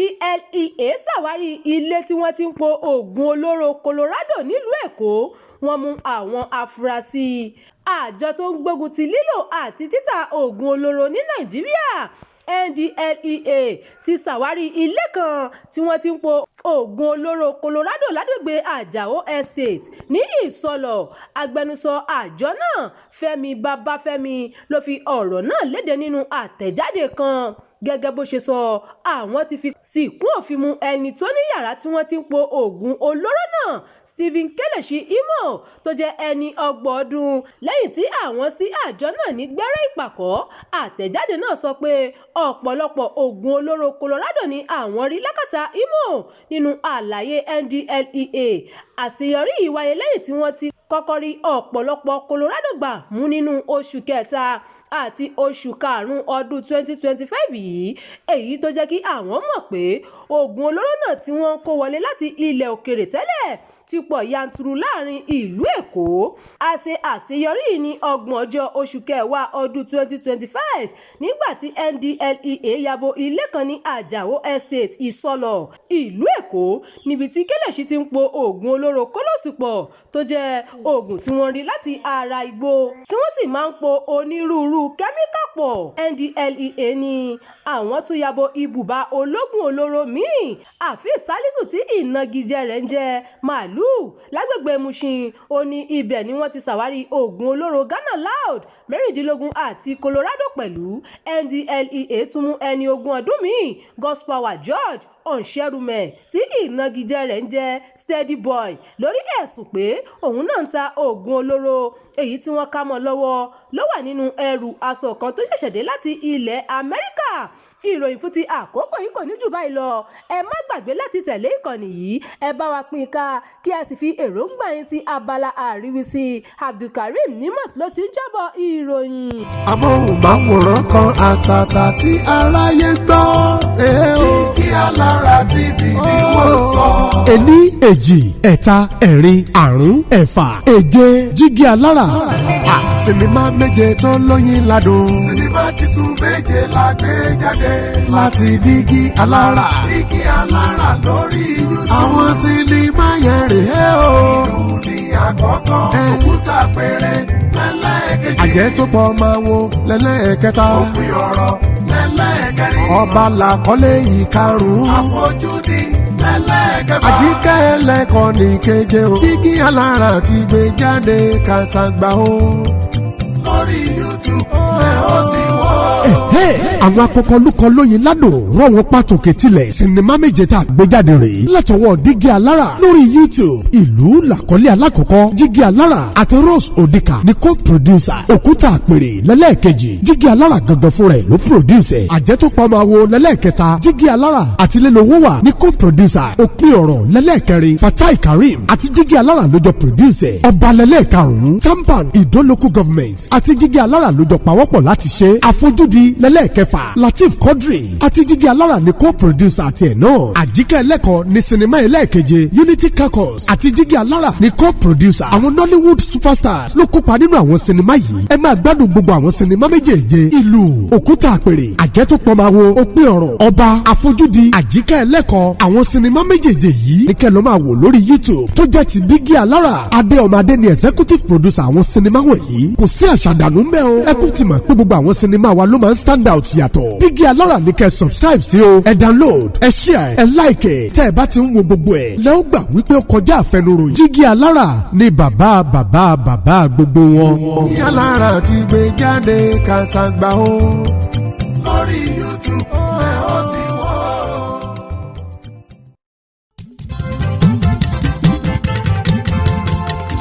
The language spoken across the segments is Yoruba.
NDLEA ṣàwárí ilé tí wọ́n ti ń po oògùn olóró Colorado nílùú Èkó. Wọ́n mú àwọn afurasí. Àjọ tó ń gbógun ti lílò àti títà oògùn olóró ní Nàìjíríà, NDLEA, ti ṣàwárí ilé kan tí wọ́n ti ń po oògùn olóró Colorado lágbègbè Àjàó Estate ní Ìsọlọ̀. Agbẹnusọ àjọ náà, Fẹ́mi Babafẹ́mi, ló fi ọ̀rọ̀ náà lédè nínú àtẹ̀jáde kan. Gẹ́gẹ́ bó ṣe sọ, àwọn ti fi ṣìkún òfin mú ẹni tó ní yàrá tí wọ́n ti ń po oògùn olóró náà, Stephen Kelechi Imo, tó jẹ́ ẹni 30 ọdún, lẹ́yìn tí àwọn sí àjọ náà ní gbẹ́rẹ́ ìpàkọ́. Àtẹ̀jáde náà sọ pé ọ̀pọ̀lọpọ̀ oògùn olóró Colorado ni àwọn rí lákàtà Imo. Nínú àlàyé NDLEA, àṣeyọrí yìí wáyé lẹ́yìn tí wọ́n ti kọ́kọ́ rí ọ̀pọ̀lọpọ̀ Colorado gbà mú nínú oṣù kẹta àti oṣù karùn-ún ọdún 2025 yìí, èyí tó jẹ́ kí àwọn mọ̀ pé oògùn olóró náà tí wọ́n ń kó wọlé láti ilẹ̀ òkèèrè tẹ́lẹ̀ ti pọ̀ yanturu láàrin ìlú Èkó. A ṣe àṣeyọrí yìí ní 30ọjọ́ oṣù kẹwàá ọdún 2025, nígbà tí NDLEA yabo ilé kan ní Àjàó Estate, Ìsọlọ̀, ìlú Èkó, níbi tí Kelechi ti ń po oògùn olóró kólòsì pọ̀, tó jẹ́ oògùn tí wọ́n rí láti ara igbó tí wọ́n sì máa ń po onírúurú kẹ́míkà pọ̀. NDLEA ní àwọn tún yabo ibùba ológun olóró míì, Afeez Salisu, tí ìnagijẹ rẹ̀ ń jẹ́ Màálùú, lágbègbè Mushin. Ó ní ibẹ̀ ni wọ́n ti ṣàwárí oògùn olóró Ghana Loud 16 àti Colorado pẹ̀lú. NDLEA tún mú ẹni 20 ọdún míì, Godspower George Onserume, tí ìnagijẹ rẹ̀ ń jẹ́ Steady Boy, lórí ẹ̀sùn pé òun náà ń ta oògùn olóró. Èyí tí wọ́n kà mọ́ lọ́wọ́ ló wà nínú ẹrù aṣọ kan tó ṣẹ̀ṣẹ̀ dé láti ilẹ̀ Amẹ́ríkà. Ìròyìn fún ti àkókò yìí kò ní jù báyìí lọ. Ẹ má gbàgbé láti tẹ̀lé ìkànnì yìí, ẹ bá wa pín in ká, kí ẹ sì fi èròǹgbà yín sí abala àríwísí. Abdulkareem Nimas ló ti ń jábọ̀ ìròyìn. Amóhùnmáwòrán kan àtàtà tí aráyé gbọ́. Jígí Alára TV ni wọ́n sọ. Ení, èjì, ẹ̀ta, ẹ̀rin, àrún, ẹ̀fà, èje, Jígí Alára. Sinimá méje tó lóyin ládùn. Sinimá titun méje la gbé jáde. Láti Dígí Alára. Dígí Alára lórí YouTube. Àwọn sinimá yẹn rèé o. Ìlú ní àkọ́kọ́. Òkúta péré lẹ́lẹ́kejì. Àjẹ́ tó pọ̀ máa wo lẹ́lẹ́kẹta. Òpin ọ̀rọ̀ lẹ́lẹ́kẹrin. Ọba làkọ́lé ìkarùn-ún. Àfojúdi lẹ́lẹ́kẹfà. Àjíkẹ́ ẹlẹ́kọ̀ọ́ ní keje o. Dígí Alára ti gbé jáde kàṣàgbà o. Lórí YouTube ẹ̀ ó ti wọ́. Àwọn akọkọlùkọ lóyin ládùn rọ̀wọ́n pàtòkè tilẹ̀. Sinimá méje tá a gbé jáde rèé látọwọ́ Dígí Alára lórí YouTube. Ìlú làkọ́lé alákọ̀ọ́kọ́. Jígí Alára àti Rose Odika ní co-producer. Òkúta Àpèrè lẹ́lẹ́ẹ̀kejì. Jígí Alára gangan fúnra ẹ̀ ló produce ẹ̀. Àjẹtòpọ̀ wo lẹ́lẹ́ẹ̀kẹta. Jígí Alára àti Lélowó wà ní co-producer. Òpin ọ̀rọ̀ lẹ́lẹ́ẹ̀kẹrin. Fatai Karim àti Jígí Alára ló jọ produce ẹ̀. Ọba lẹ́lẹ́ẹ̀karùn-ún. Tampan Ìdó Local Government àti Jígí Alára ló jọ pawọ́pọ̀ láti ṣe. Àfojúdi lẹ́lẹ́ẹ̀kẹfà. Lateef Quadri àti Jígí Alára ní co-producer àti ẹ̀ náà. Àjíkẹ́ ẹlẹ́kọ̀ọ́ ní sinimá ẹlẹ́ẹ̀keje. Unity Caucus àti Jígí Alára ní co-producer. Àwọn Nollywood superstars ló kópa nínú àwọn sinimá yìí. Ẹ máa gbádùn gbogbo àwọn sinimá méjèèje: Ìlú, Òkúta Àpèrè, Àjẹtòpọ̀máwo, Òpin ọ̀rọ̀, Ọba, Àfojúdi, Àjíkẹ́ ẹlẹ́kọ̀ọ́. Àwọn sinimá méjèèje yìí ní kẹ́ ló máa wò lórí YouTube tó jẹ́ ti Dígí Alára. Adé Ọmọadé ni executive producer àwọn sinimá wọ̀nyí. Kò sí àṣàdànù ńbẹ́ o. Ẹ kú ti mọ̀ pé gbogbo àwọn sinimá wa ló máa ń stand out yàtọ̀. Dígí Alára ní kẹ́ subscribe sí o. Ẹ download, ẹ share, ẹ like ẹ. Tẹ́ ẹ bá ti ń wo gbogbo ẹ̀ lẹ́ ó gbà wípé ó kọjá àfẹnuròyìn. Dígí Alára ní bàbá bàbá bàbá gbogbo wọn. Dígí Alára ti gbé jáde kàṣàgbà o. Lórí YouTube ẹ̀ ó ti wọ́.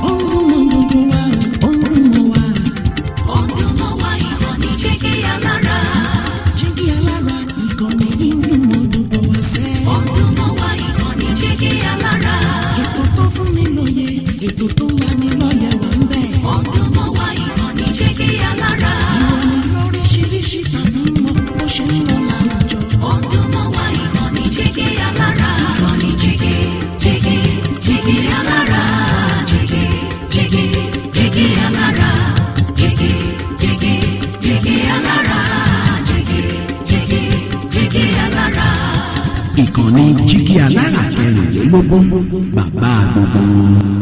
Ó ń dún mọ́ gbogbo wa, ó ń dún mọ́ wa. Ó ń dún mọ́ wa, ìkànnì Jígí Alára. Jígí Alára, ìkànnì yìí ń dún mọ́ gbogbo wa sẹ́. Ó ń dún mọ́ wa, ìkànnì Jígí Alára. Ètò tó fún ni lóye, ètò tó ń lani lọ́yẹ̀ wà ń bẹ̀. Ó ń dún mọ́ wa, ìkànnì Jígí Alára. Ìròyìn lóríṣiríṣi tàbí mọ bó ṣe ń lọ láwùjọ. Ìkànnì Jígí Alára 24, bàbá gbogbo wọn.